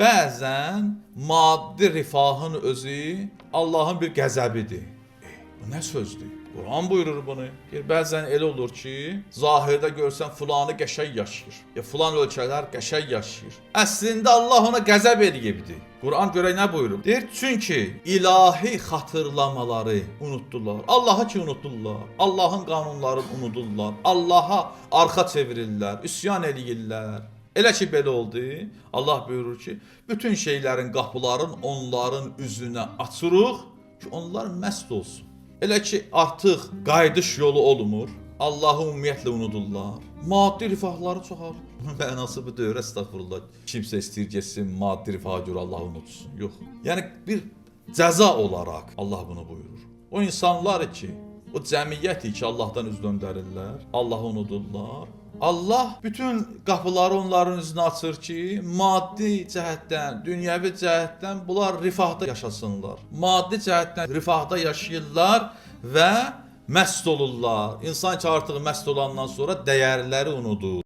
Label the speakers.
Speaker 1: Bəzən maddi rifahın özü Allahın bir qəzəbidir. Bu nə sözdür? Quran buyurur bunu. Deyir, bəzən elə olur ki, zahirdə görsən filanı qəşəng yaşayır. Ya filan ölkələr qəşəng yaşayır. Əslində Allah ona qəzəb eləyibdi. Quran görək nə buyurur? Deyir, çünki ilahi xatırlamaları unutdular. Allahı ki unutdular. Allahın qanunlarını unudurlar. Allaha arxa çevirirlər, üsyan eləyirlər. Elə ki belə oldu, Allah buyurur ki, bütün şeylərin qapılarını onların üzünə açırıq ki, onlar məst olsun. Elə ki artıq qayıdış yolu olmur, Allahı ümumiyyətlə unudurlar. Maddi rifahları çoxalır. Bunun mənası bu deyil, əstəğfurullah. Kimsə istəyir getsin maddi rifaha görə Allahı unutsun. Yox. Yəni bir cəza olaraq Allah bunu buyurur. O insanlar ki, o cəmiyyət ki Allahdan üz döndərirlər, Allahı unudurlar. Allah bütün qapıları onların üzünə açır ki, maddi cəhətdən, dünyəvi cəhətdən bunlar rifahda yaşasınlar. Maddi cəhətdən rifahda yaşayırlar və məst olurlar. İnsan ki artıq məst olandan sonra dəyərləri unudur.